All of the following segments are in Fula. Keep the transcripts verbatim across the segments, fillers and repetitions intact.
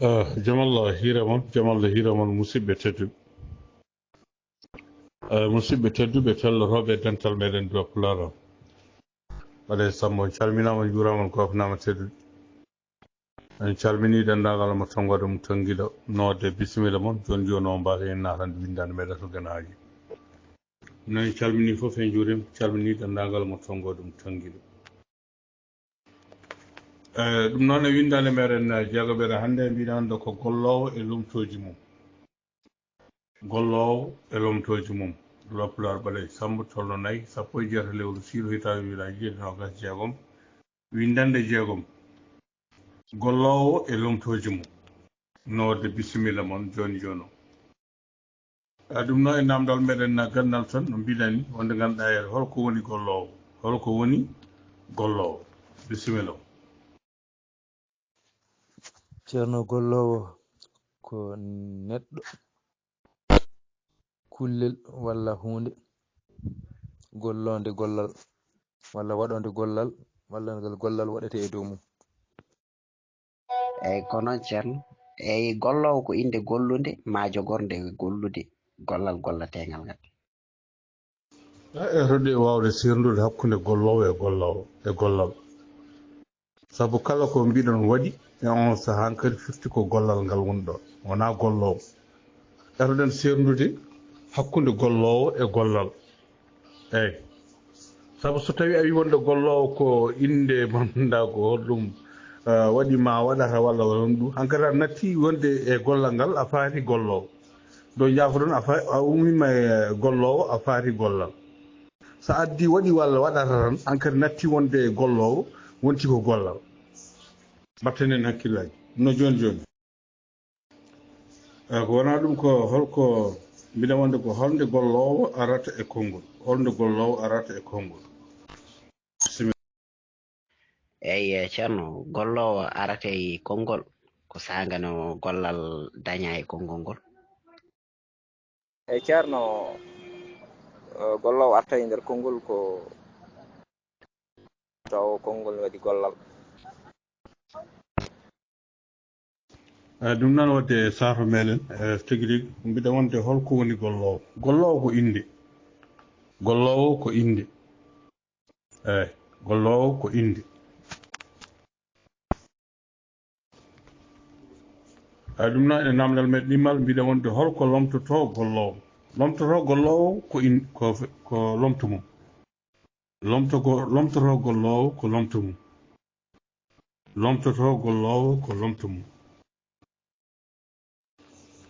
Eh, jam Allah hiira mon, jam Allah hiira mon, musidɓe tedduɓe. Eh, musidɓe tedduɓe, tellotooɓe e dental meɗen Duwa Pulaar. Waɗe Sambo, on calminaama, on njuuraama, on goofnaama teddude. En calminii denndaangal mo tonngoode mum tonngiiɗo, noodde bisimilla mon, jooni jooni o mbaasa en naatande winndaande meɗen to Ganaaji. No en calminii fof, en njuuriima, calminii denndaangal mo tonngoode mum tonngiiɗo. Eh, ɗum noon e winndaande meɗen, eh, jeegoɓere hannde, mbiɗa annda ko golloowo e lomtooji mum. Golloowo e lomtooji mum. Duwa Pulaar ɓaleejo Sambo, tolno nayi, sappo e jeetati lewru siiru, hitaande ujunaaji ɗiɗi e noogaas e jeegom, winndannde jeegom. Golloowo e lomtooji mum. Noodde bisimilla mon jooni jooni o. Eh, ɗum noon e naamndal meɗen na gandal tan, no mbiɗen wonde ngannduɗaa e holko woni golloowo? Holko woni golloowo? Bisimilla. Ceerno, golloowo ko neɗɗo, kullel walla huunde golloonde gollal, walla waɗoonde gollal, walla ngal gollal waɗetee e dow mum. Eyi, ko noon, Ceerno. Eyi, golloowo ko innde gollunde maa jogornde gollude gollal gollateengal ngal. A, e hoɗde waawde seerndude hakkunde golloowo e golloowo, e gollal. Sabu kala ko mbiɗon waɗi e on sahaa hankadi firti ko gollal ngal woni ɗon, wonaa golloowo. Etoɗen seerndude hakkunde golloowo e gollal. Eyi. Sabu so tawii a wii wonde golloowo ko innde mo ngannduɗaa ko holɗum, eh, waɗi ma waɗata walla wonɗum, hankadi a natti wonde e gollal ngal a faati golloowo. Ɗo jaafoɗon a fa-, a ummiima e golloowo a faati gollal. So addi waɗi walla waɗata tan, hankadi natti wonde e golloowo, wonti ko gollal. Mbatten heen hakkillaaji. No jooni jooni. Eh, ko wonaa ɗum ko holko, mbiɗa wonde ko holnde golloowo arata e konngol? Holnde golloowo arata e konngol? Bisimilla. Eyi, eh, Ceerno, golloowo arata e konngol ko saanga no gollal dañaa e konngol ngol. Eyi, Ceerno, eh, golloowo arta e nder konngol ko taw konngol waɗi gollal. Eh, ɗum noon waɗde saafo meɗen, eh, tigi rigi, mbiɗa wonde holko woni golloowo? Golloowo ko innde. Golloowo ko innde. Eyi, golloowo ko innde. Eyi, ɗum noon e naamndal meɗen ɗimmal, mbiɗa wonde holko lomtotoo golloowo? Lomtotoo golloowo ko in-, ko fe-, ko lomto mum. Lomto go-, lomtotoo golloowo ko lomto mum. Lomtotoo golloowo ko lomto mum.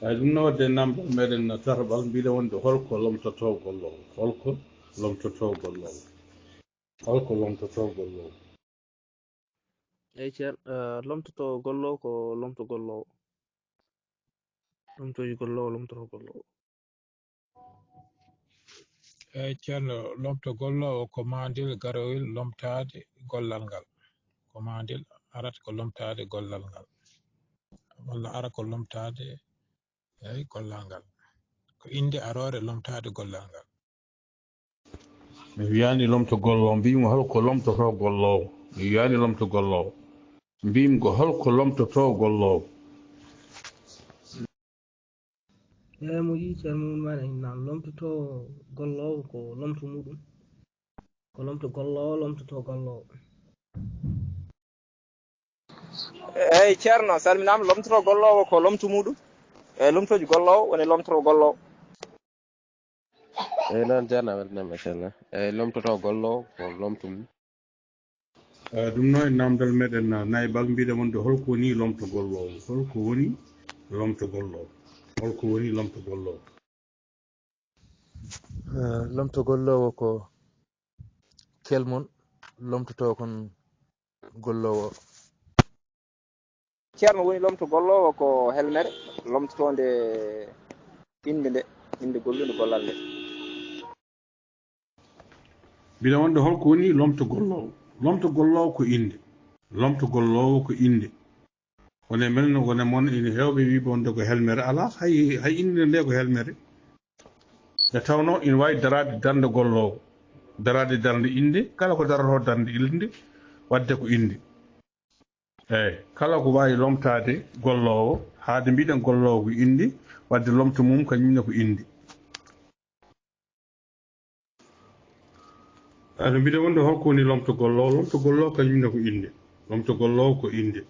Eyi, ɗum no waɗde naamndal meɗen tataɓal, mbiɗa wonde holko lomtotoo golloowo? Holko lomtotoo golloowo? Holko lomtotoo golloowo? Eyi, Ceer-, eh, lomtotoo golloowo ko lomto golloowo. Lomtooji golloowo, lomtotoo golloowo. Eyi, Ceerno, lomto golloowo ko maandil garowel lomtaade gollal ngal. Ko maandil arata ko lomtaade gollal ngal. Walla ara ko lomtaade, eyi, gollal ngal. Ko innde aroore lomtaade gollal ngal. Mi wiyaani lomto golloowo, mbiimi holko lomtotoo golloowo. Mi wiyaani lomto golloowo. Mbiimi ko holko lomtotoo golloowo. Eeyi, mo yii Ceerno Mamadou Maane, naam, lomtotoo golloowo ko lomto muɗum. Ko lomto golloowo, lomtotoo golloowo. Eeyi, Ceerno, salminaama. Lomtotoo golloowo ko lomto muɗum. Eeyi, lomtooji golloowo woni lomtotoo golloowo. Eeyi, noon, Ceerno, a weltanaama, machallah. Eeyi, lomtotoo golloowo ko lomto mum. Eh, ɗum noon e naamndal meɗen, eh, naybal, mbiɗa wonde holko woni lomto golloowo? Holko woni lomto golloowo? Holko woni lomto golloowo? Eh, lomto golloowo ko kelmon lomtotoo kon golloowo. Ceerno, woni lomto golloowo ko helmere lomtotoonde innde nde, innde gollunde gollal nde. Mbiɗa wonde holko woni lomto golloowo? Lomto golloowo ko innde. Lomto golloowo ko innde. Wone men, wone mon, ene heewɓe wiiɓe wonde ko helmere. Alaa, hay, hay innde nde ko helmere. Nde tawnoo ene waawi daraade darnde golloowo, daraade darnde innde, kala ko darotoo darnde innde, waɗde ko innde. Eyi, kala ko waawi lomtaade golloowo, haade mbiɗen golloowo ko innde, wadde lomto mum kañum ne ko innde. Ado mbiɗa wonde holko woni lomto golloowo? Lomto golloowo kañum ne ko innde. Lomto golloowo ko innde.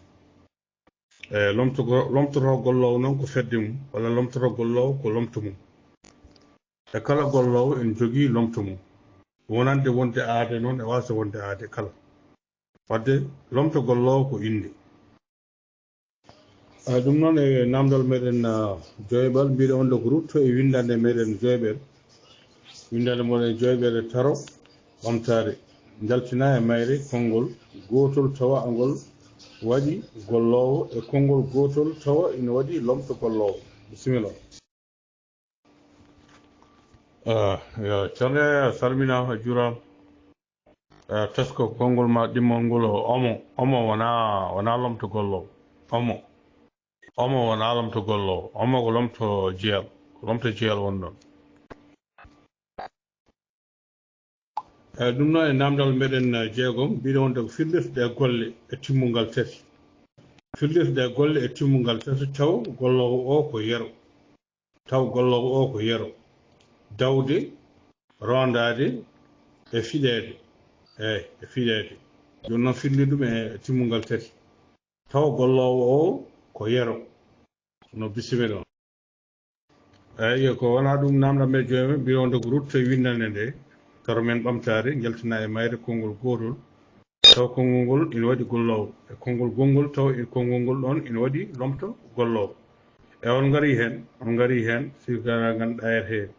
Eyi, lomto go-, lomtoto golloowo noon ko fedde mum, walla lomtoto golloowo ko lomto mum. E kala golloowo en jogii lomto mum. Wonande wonde aade noon e waasa wonde aade kala. Wadde lomto golloowo ko innde. A, ɗum noon e naamndal meɗen, a, joyɓal, mbiɗa wonde ko rutto e winndannde meɗen joyɓel. Winndannde moɗen joyɓel e taro ɓamtaare. Njaltina e mayre konngol gootol tawa angol waɗi golloowo e konngol gootol tawa ina waɗi lomto golloowo. Bisimilla. Ah, yo, Ceerno Yaya, a salminaama, a juuraama. Eh, tesko konngol ma ɗimmol ngol o, omo, omo wonaa, wonaa lomto golloowo. Omo. Omo wonaa lomto golloowo. Omo ko lomto jeyal. Ko lomto jeyal woni ɗoon. Eh, ɗum noon e naamndal meɗen, eh, jeegom, mbiɗo wonde ko firlirde e golle e timmungal tati. Firlirde e golle e timmungal tati, taw golloowo o ko yero. Taw golloowo o ko yero. Dawde, roondaade, e fiɗeede. Eey, e fiɗeede. Jooni noon firlirde ɗum e timmungal tati. Taw golloowo o ko yero. No bisimilla. Eey, ko wonaa ɗum naamndal meɗen joyɓe, mbiɗo wonde ko rutto e winndannde nde. Taro men ɓamtaare, njaltina e mayre konngol gootol. Taw konngol ngol ina waɗi golloowo. E konngol gonngol, taw e konngol ngol ɗoon ina waɗi lomto golloowo. E on ngarii heen, on ngarii heen, sirkara ngannduɗaa R H.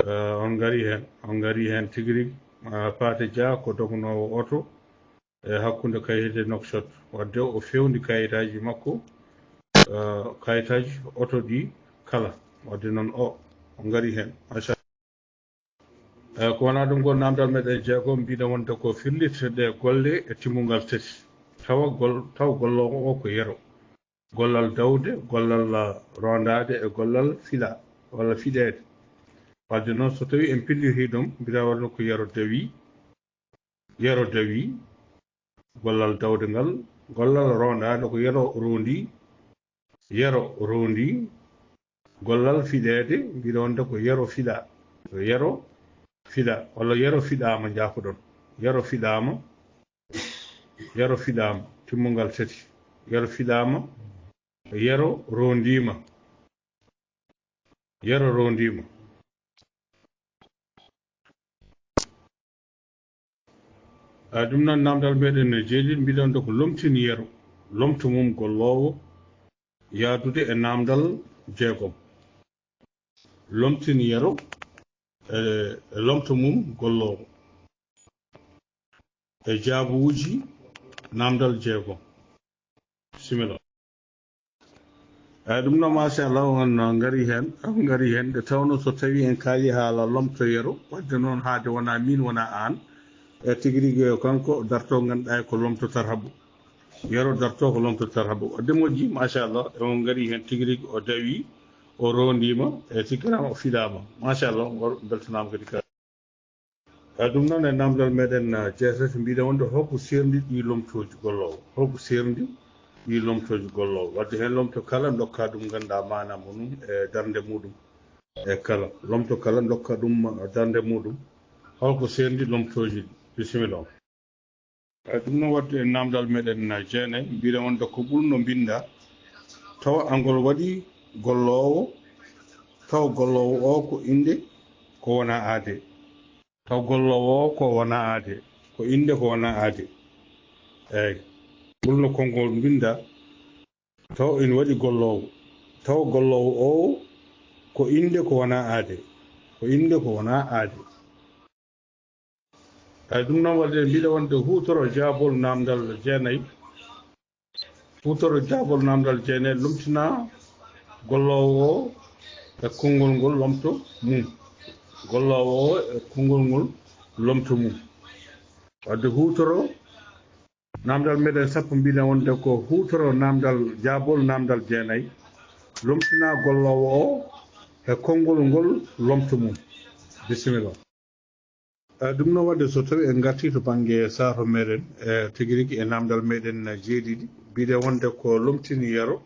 Eh, on ngarii heen, on ngarii heen tigi rigi. Ah, Paate Jah ko dognoowo oto e hakkunde Kayhayɗi e Nouakchott. Wadde o feewndi kayitaaji makko, eh, kayitaaji oto ɗi kala. Wadde noon o, on ngarii heen. Machallah. Eh, ko wonaa ɗum ko naamndal meɗen jeegom, mbiɗen wonde ko firlirde ɗe golle e timmungal tati. Tawa gol-, taw golloowo o ko yero. Gollal dawde, gollal, ah, roondaade e gollal fiɗa, walla fiɗeede. Wadde noon, so tawii en pillirtii ɗum, mbiɗa wonde ko yero dawi, yero dawi, gollal dawde ngal, gollal roondaade ko yero roondi, yero roondi, gollal fiɗeede, mbiɗo wonde ko yero fiɗa, ko yero fiɗa, walla yero fiɗaama, njaafoɗon, yero fiɗaama, yero fiɗaama, timmungal tati, yero fiɗaama, yero roondiima, yero roondiima. A, ɗum noon naamndal meɗen jeeɗiɗi, mbiɗo wonde ko lomtin yero, lomto mum golloowo, yahdude e naamndal jeegom. Lomtin yero, e, e lomto mum golloowo. E jaabuuji naamndal jeegom. Bisimilla. Eyi, ɗum noon, machallah, on ngarii heen, on ngarii heen, nde tawnoo so tawii en kaalii haala lomto yero, wadde noon haade wonaa miin, wonaa aan, e tigi rigi o kanko darto ngannduɗaa ko lomto tarhabu. Yero darto ko lomto tarhabu. Wadde moƴƴi, machallah, e on ngarii heen tigi rigi, o dawii, o roondiima, e tikkiraama, o fiɗaama. Machallah, on mbeltanaama kadi ka. E ɗum noon, e naamndal meɗen, ah, jeetati, mbiɗen wonde holko seerndi ɗii lomtooji golloowo? Holko seerndi ɗii lomtooji golloowo? Wadde heen lomto kala, ndokka ɗum ngannduɗaa maanaa mum e darnde muɗum. E kala lomto kala, ndokka ɗum, ah, darnde muɗum. Holko seerndi lomtooji ɗi? Bisimilla on. E ɗum noon, wadde e naamndal meɗen, ah, jeenayi, mbiɗen wonde ko ɓurno mbinndaa, tawa angol waɗi golloowo, tawa golloowo o ko innde, ko wonaa aade. Taw golloowo o ko wonaa aade, ko innde ko wonaa aade. Eey, ɓurno konngol mbinndaa, taw ina waɗi golloowo. Taw golloowo o ko innde ko wonaa aade, ko innde ko wonaa aade. Eey, ɗum noon wadde mbiɗa wonde huutoro jaabol naamndal jeenayi. Huutoro jaabol naamndal jeenayi, lomtina golloowo o e konngol ngol lomto mum. Golloowo o e konngol ngol lomto mum. Wadde huutoro naamndal meɗen sappo, mbiɗen wonde ko huutoro naamndal, jaabol naamndal jeenayi, lomtina golloowo o e konngol ngol lomto mum. Bisimilla. Eh, ɗum noon waɗde so tawi en ngartii to bannge saaro meɗen, eh, tigi rigi e naamndal meɗen jeeɗiɗi, mbiɗen wonde ko lomtini yero,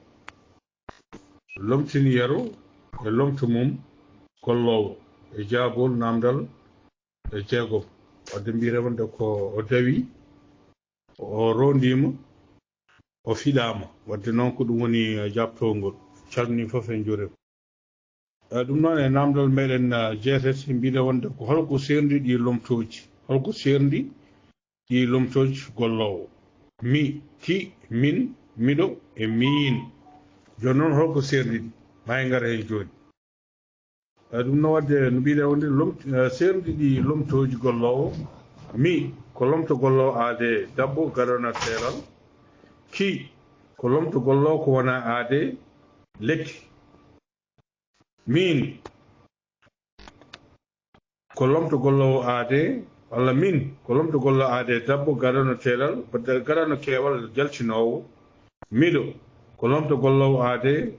lomtini yero e lomto mum golloowo e jaabol naamndal e jeegom. Waɗde mbiɗen wonde ko o dawi, o roondiima, o fiɗaama. Waɗde noon ko ɗum woni, eh, jaabtowol ngol. Calminii fof en njuuriima. Eh, ɗum noon e naamndal meɗen, eh, jeetati, mbiɗen wonde ko holko seerndi ɗi lomtooji? Holko seerndi ɗi lomtooji golloowo? Mi, ki, min, miɗo e miin. Jooni noon holko seerndi ɗi? Maa en ngar heen jooni. Eh, ɗum noon waɗde no mbiɗen wonde lom-, eh, seerndi ɗi lomtooji golloowo. Mi, ko lomto golloowo aadee dabbo gadano teelal. Ki, ko lomto golloowo ko wonaa aadee lekki. Miin, ko lomto golloowo aadee, walla min, ko lomto golloowo aadee dabbo gadano teelal, gadano keewal jaltinoowo. Miɗo, ko lomto golloowo aadee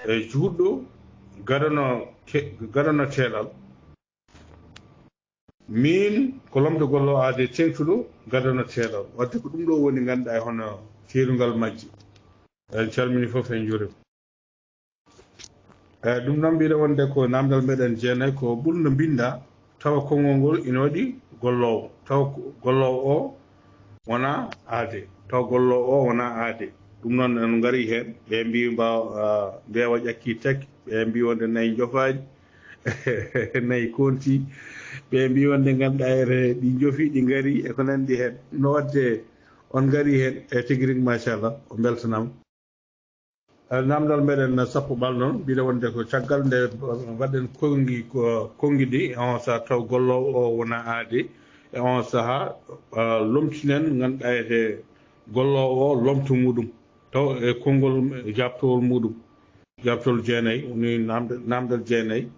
e juutɗo gadano ke-, gadano teelal. Miin, ko lomto golloowo aadee teeŋtuɗo gadano teelal. Waɗde ko ɗum ɗo woni ngannduɗaa e hono teelungal majji. En calminii fof, en njuuriima. Eyi, ɗum noon mbiɗa wonde ko naamndal meɗen jeenayi, ko ɓurno mbinnda tawa konngol ngol ina waɗi golloowo, tawa ko golloowo o wonaa aadee, tawa golloowo o wonaa aadee. Ɗum noon en ngari heen, ɓe mbi mbaawa, ah, mbeewa ƴakki tek, ɓe mbi wonde nayi njofaaji, nayi konti, ɓe mbi wonde ngannduɗaa ere ɗi njofi, ɗi ngari e ko nanndi heen. No waɗde on ngari heen e tigi rigi, machallah, o mbeltanaama. Eh, naamndal meɗen sappo ɓal noon, mbiɗa wonde ko caggal nde mbaɗɗen konngi, ko konngi ndi, on saha taw golloowo o wonaa aadee, e on saha, eh, lomtinen ngannduɗaa ete golloowo o lomto muɗum, taw e konngol, e jaabtowol muɗum, jaabtowol jeenayi, woni naamndal, naamndal jeenayi,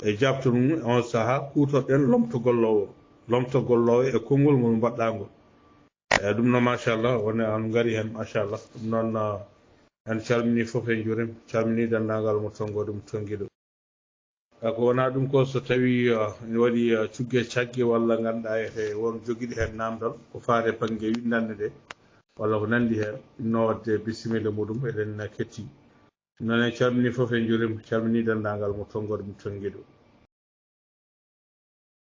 e jaabtowol mum, e on saha kuutorɗen lomto golloowo, lomto golloowo e konngol ngol mbaɗɗaa ngol. Eyi, ɗum noon, machallah, woni on ngari heen, machallah. Ɗum noon, ah, en calminii fof, en njuuriima, calminii denndaangal mo tonngoode, mo tonngiiɗo. Ah, ko wonaa ɗum ko, so tawii, ah, ene waɗi, ah, cugge cagge walla ngannduɗaa ete won jogiiɗo heen naamndal, ko faati e bannge winndannde nde, walla ko nanndi heen, ɗum noon waɗde bisimilla muɗum, eɗen ketti. Ɗum noon en calminii fof, en njuuriima, calminii denndaangal mo tonngoode, mo tonngiiɗo.